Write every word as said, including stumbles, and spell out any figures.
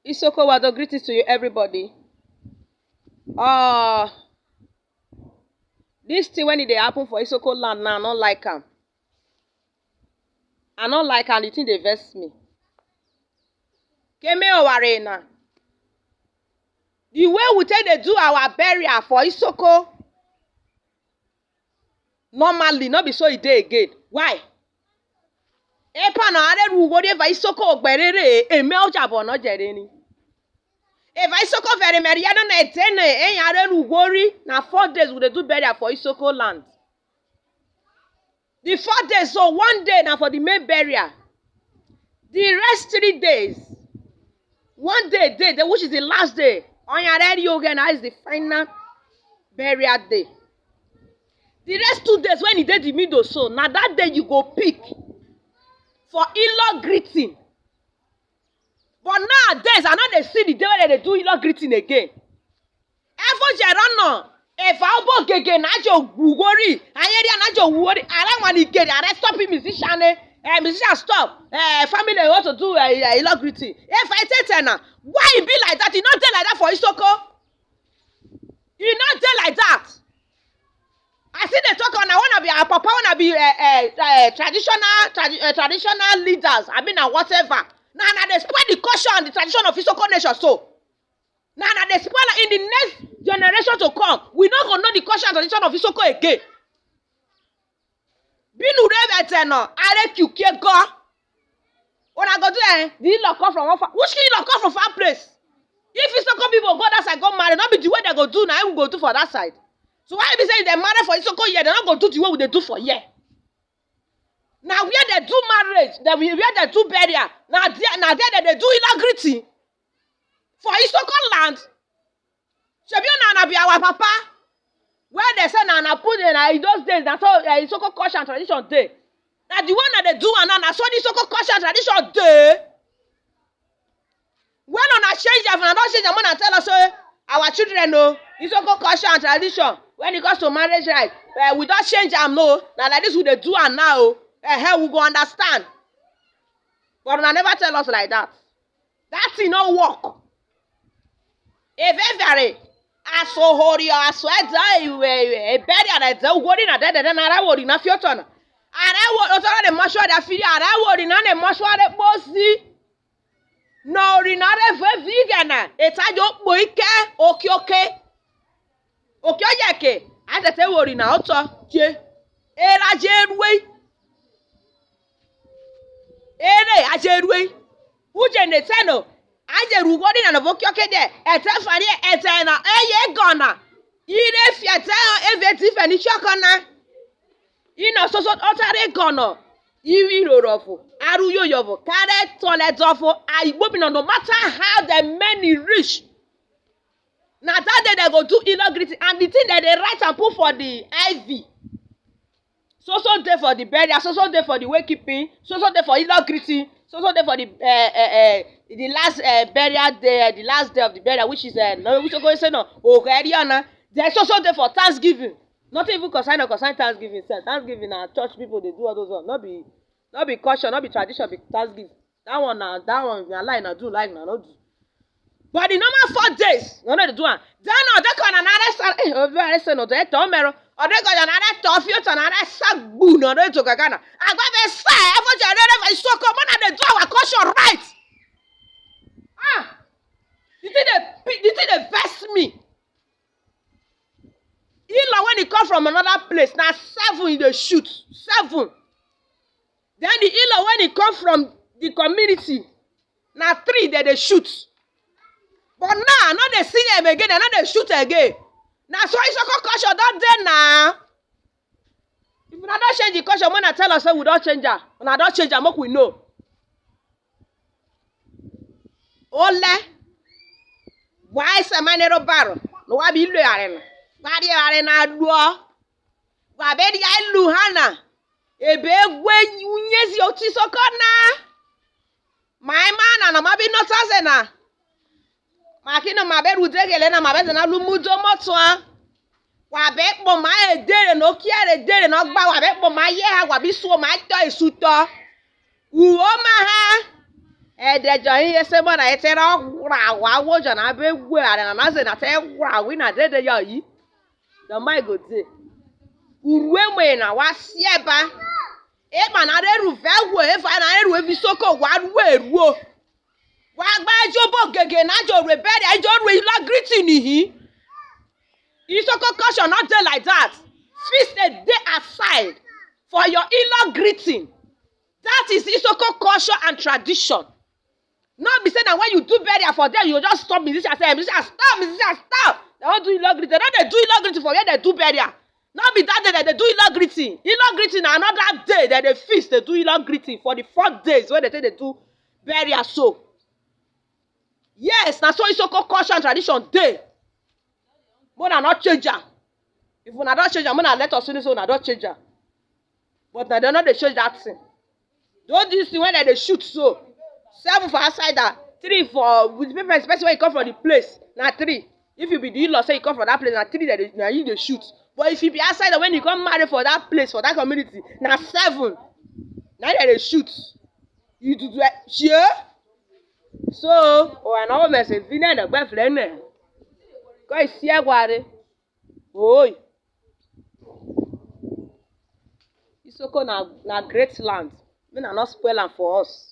Isoko Wado, greetings to you, everybody. Uh, this thing when it dey happen for Isoko land now, I no like am. I no like am, the thing dey vex me. Keme Owarena. The way we take dey do our burial for Isoko, normally, no be so e dey again. Why? Epa na are ru wori eva Isoko ogberere, eme oja bo no jere ni. Eva Isoko very merry, ya no na etene, eh, are ru wori, na four days we dey do burial for Isoko land. The four days, so one day na for the main burial. The rest three days, one day, day, day, which is the last day, Onyareri Oge, na is the final burial day. The rest two days when e dey the middle, so na that day you go pick for in-law greeting. But nowadays, I no dey see the day wey dem dey do in-law greeting again. Evo jerano, eva obo gege na jo wugori, ayeri na jo wugori, ara wan igeri, ara stop musician, eh, eh, musician stop, eh, family want to do, eh, eh, in-law greeting. If I tell na, why e be like that? E no dey like that for Isoko. E no dey like that. I see dey talk on, I wanna be our papa, wanna be, eh, eh, eh, traditional, tradi-, eh, traditional leaders. I mean, na whatever. Na, na dey spoil the culture and the tradition of Isoko nation. So, na, na dey spoil in the next generation to come. We no go know the culture and tradition of Isoko again. Binu re bete no, are kiukie go. Una go do, eh, the in-law come from one far, which in-law come from far place? If Isoko people go that side, go marry, no be the way they go do, na we go do for that side. So why be say they marry for Isoko here, they no go do the way we dey do for here? Na where they do marriage, they, where they do burial, na there, na there they dey do in-law greeting for Isoko land. Shebi na, na be our papa. Where they say na, na put in, na in those days, na so, eh, Isoko culture and tradition dey. Na the one na dey do am now, na so the Isoko culture and tradition dey. When una change am, una don change am, una tell us say our children o, Isoko culture and tradition, when it comes to marriage right, eh, we don change am, no, na like this we dey do am now o. Eh, eh, we go understand. But una never tell us like that. That thing no work. Evevare, aso hori, aso eda, iwe, iwe, eberi ana eda, ugori na dede, na ara wori na fiotona. Ara wo, otara ne mashwa da firi, ara wori na ne mashwa de bosi. No ori na re ve vigana, eta jo po ike, oke oke. Oke oyeke, atete wori na oto, je. Era je ruwe. Ere aje ruwe. Uje ne teno. Aje rugo ni na no vokyo kede. Ete fari ete na. Eye gona. Ire fiete eve ti fe ni chokona. Ino soso otare gono. Iwi rorofu. Aru yoyovo. Kare tole dofo. Aigbo bi no, no matter how the many rich. Na that day they go do in-law greeting, and the thing that they write and put for the I V. So so day for the burial, so so day for the wakekeeping, so so day for in-law greeting, so so day for the, eh, eh, eh, the last, eh, burial day, eh, the last day of the burial, which is, eh, no, which go say no, Ogeriona. There's so so day for Thanksgiving. Nothing even concern or concern Thanksgiving sef. Thanksgiving na church people dey do all those ones. No be, no be culture, no be tradition, be Thanksgiving. That one na, that one na lie, na do like na no do. But the normal four days, no no dey do am. Then no dey come na arrest, eh, obi arrest no dey to mero. O dey go na arrest to fi to na arrest sagbu no dey to gagana. Agba be say, evo je no dey so come na dey do our culture right. Ah, the thing dey, the thing dey vex me. In-law when he come from another place, na seven he dey shoot. Seven. Then the in-law when he come from the community, na three they dey shoot. But now I no dey see them again, I no dey shoot again. Na so Isoko culture don dey now. If una don change the culture, una tell us say we don change am. Una don change am, make we know. Ole. Why se manero baro? No wa bi lo arena. Bari arena duo. Wa be di ai lu hana. Ebe egwe unyezi oti sokona. My man na ma bi no taze na. Ma kino ma be rudegele na ma be na lumudo motoa. Wa be kpo ma edere no kiere edere no gba, wa be kpo ma ye ha, wa bi suo ma to esuto. Uo ma ha. Edejo ihe se mona etere ọgwụrụ awa wojo na be gwe ara na naze na te gwụrụ awi na dede ya yi. The mind go dey. Urue mwe na wa sieba. E ma na re ru ve wo e fa na re ru evi soko wa ru e ruo. Wa gba ejo bo gege na jo re bere ejo ru ilo greeting nihi. Isoko culture no dey like that. Fix a day aside for your ilo greeting. That is Isoko culture and tradition. No be say na when you do burial for there, you go just stop musician, say, "Musician, stop, musician, stop." They don do ilo greeting. They no dey do ilo greeting for where they do burial. No be that day that they do ilo greeting. Ilo greeting na another day that they fix, they do ilo greeting for the four days wey they take dey do burial so. Yes, na so Isoko culture and tradition dey. Mona no change am. If una don change am, mona let us know say una don change am. But na dem no dey change that thing. Those this thing wey dem dey shoot so, seven for outside and three for with people, person wey you come from the place, na three. If you be the in-law say you come from that place, na three dem dey, na you dey shoot. But if you be outsider, when you come marry for that place, for that community, na seven. Na dem dey shoot. You do do shie. So, o ana o mese vine na gbe fle ne. Ko isi agware. Oi. Isoko na, na great land. Make una no spoil am for us.